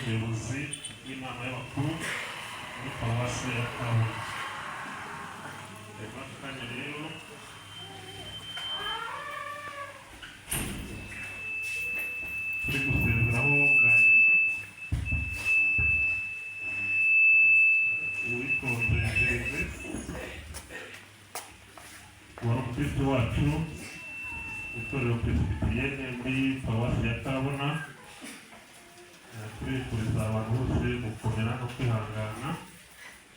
Umuyobozi w'inama y'abakuru muri paruwasi ya Kabona. Muri aka kanya rero turi gusezeraho bwa nyuma Uwitonze Gervais, wari umukristo wacu, itorero Presbytérienne muri paruwasi ya Kabona. Turifuriza abantu bose gukomera no kwihangana,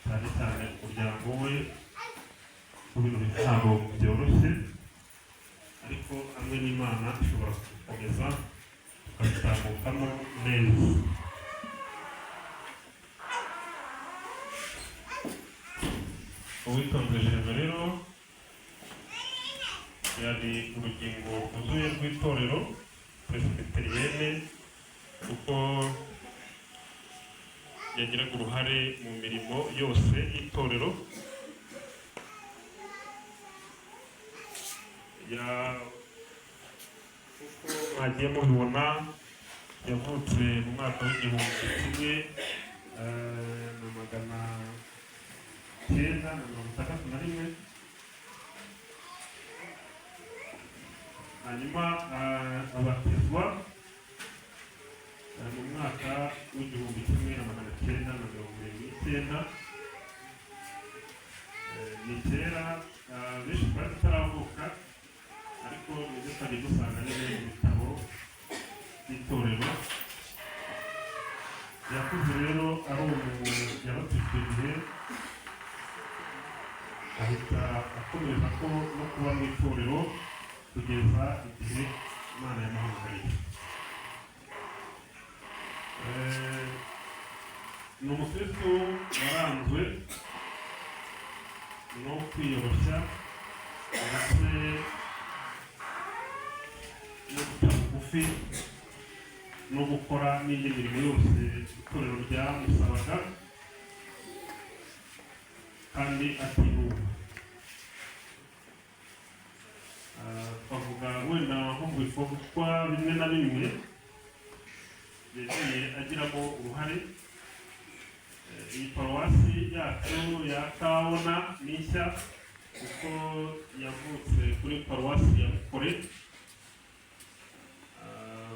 cyane cyane umuryango we, ku bintu ntabwo byoroshye, ariko hamwe n'Imana ishobora gukomeza tukabitambukamo neza. Uwitonze Gervais rero yari urugingo rwuzuye rw'itorero Presbytérienne, kuko yagiraga uruhare mu mirimo yose y'itorero. Kuko mwagiye mubibona, yavutse mu mwaka w'1961, hanyuma abatizwa mu mwaka w'1979. Ni kera, benshi twari tutaravuka, ariko nibyo twari dusanga nyine mu bitabo by'itorero. Yakuze rero ari umu yabatijwe igihe, ahita akomeza ko no kuba mu itorero kugeza igihe Imana yamuhamagariye. Ni umukristo waranzwe no kwiyoroshya ndetse no guca bugufi no gukora n'indi mirimo yose itorero ryamusabaga kandi atihuta. Twavuga wenda nko mu bikorwa bimwe na bimwe yagiye agiramo uruhare. Iyi paruwasi yacu ya Kabona ni nshya, kuko yavutse kuri paruwasi ya Bukore.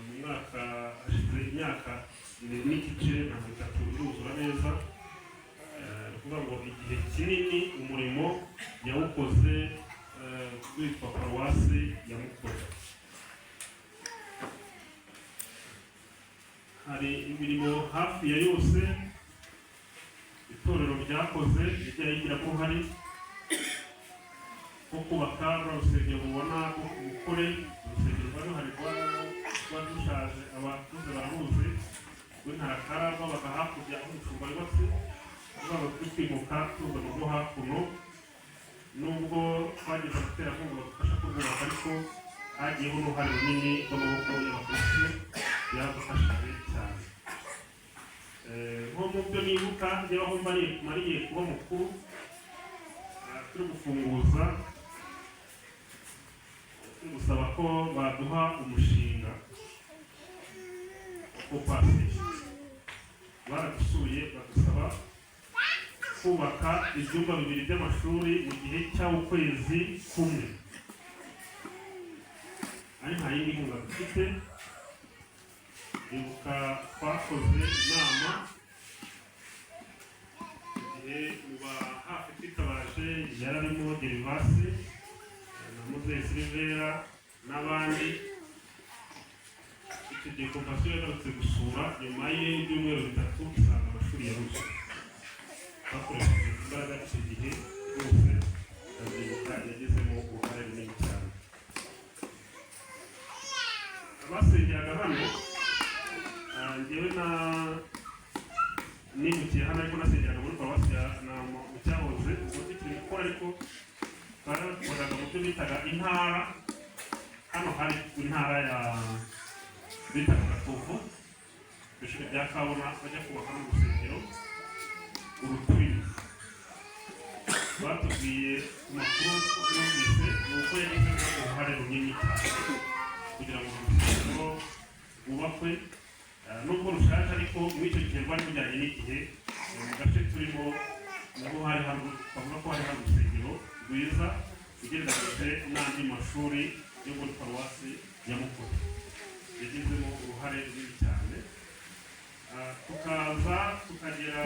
Mu mwaka hashize imyaka 2.5, ntabwo 3 iruzura neza. Ni ukuvuga ngo igihe kinini umurimo yawukoze witwa paruwasi ya Mukore. Hari imirimo hafi ya yose itorero ryakoze yagiye ayigiramo uruhare, nko kubaka ruriya rusengero mubona rwo ku Mukore, urusengero rwari ruhari rwari rushaje, abakuze bararuzi, rw'intarakara rwabaga hakurya aho umushumba yubatse, rwaba turi kwimuka tuza mu rwo hakuno. Nubwo twagize abaterankunga badufasha kurwubaka, ariko hagiyeho n'uruhare runini rw'amaboko y'abakristo, byadufashije cyane. Nko mu byo nibuka njyewe aho mariye kuba mukuru, turi gufunguza, turi gusaba ko baduha umushinga wo pasisha, baradusuye badusaba kubaka ibyumba bibiri by'amashuri mu gihe cy'ukwezi kumwe, ari nta yindi nkunga dufite. Ibuka twakoze inama igihe mu ba hafi twitabaje yararimo Gerivasi na Muzehe Silivera n'abandi. Icyo gihe Compassion yagarutse gusura nyuma y'ibyumweru 3, isanga amashuri yaruzuye. Bakoresheje imbaraga icyo gihe rwose, ndabyibuka yagizemo uruhare runini cyane. Abasengeraga hano, njyewe na nimukiye hano, ariko nasengeraga muri paruwasi ya mu cyahoze ubwo tukiri gukora, ariko twakoraga mu byo bitaga intara. Hano hari intara ya bitaga Gatovu, ishuri rya Kabona bajya kubaka n'urusengero uruturi. Batubwiye ku makuru yumvise ni uko yagizemo uruhare runini cyane kugira ngo urusengero rwubakwe. Nubwo rushaje, ariko muri icyo gihe rwari rujyanye n'igihe. Mu gace turimo naho hari hari, bavuga ko hari hari urusengero rwiza ugereranyije n'andi mashuri yo muri paruwasi ya Mukuru. Yagizemo uruhare runini cyane. Tukaza tukagera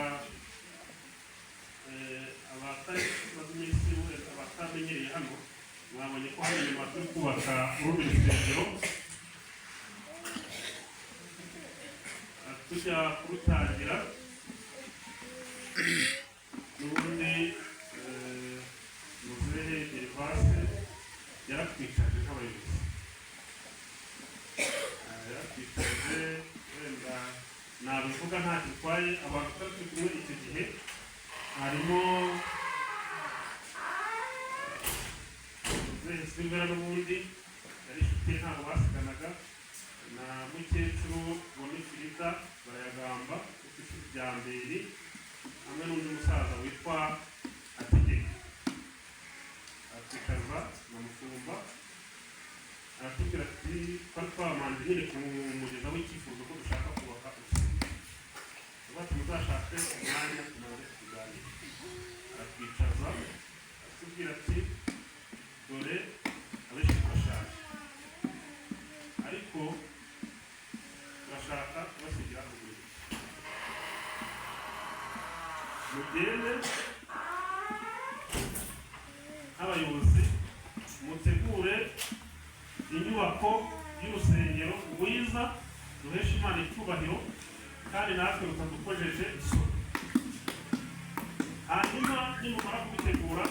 abatari bazi iminsi, abatamenyereye hano, mwabonye ko hano inyuma turi kubaka urundi rusengero. Tujya kurutangira n'ubundi, muzehe Gervase yaratwicaje nk'abayobozi. Yaratwicaje, wenda nabivuga ntacyo bitwaye, abantu twari turi kumwe icyo gihe harimo muzehe Silvera, n'ubundi yari inshuti ye, ntabwo basiganaga, na mukecuru Bonifirida Barayagamba ufite ishuri rya mbere, hamwe n'undi musaza witwa Ategeka. Aratwicaza na mushumba, aratubwira ati, twari twamanje nyine kumugezaho icyifuzo ko dushaka kubaka urusengero, bati: "Muzashake umwanya tumaze tuganire." Aratwicaza, aratubwira ati: "Dore abenshi turashaje, ariko turashaka kubasigira urwibutso. Mugende nk'abayobozi mutegure inyubako y'urusengero rwiza ruhesha Imana icyubahiro kandi natwe rutadukojeje isoni. Hanyuma nimumara kubitegura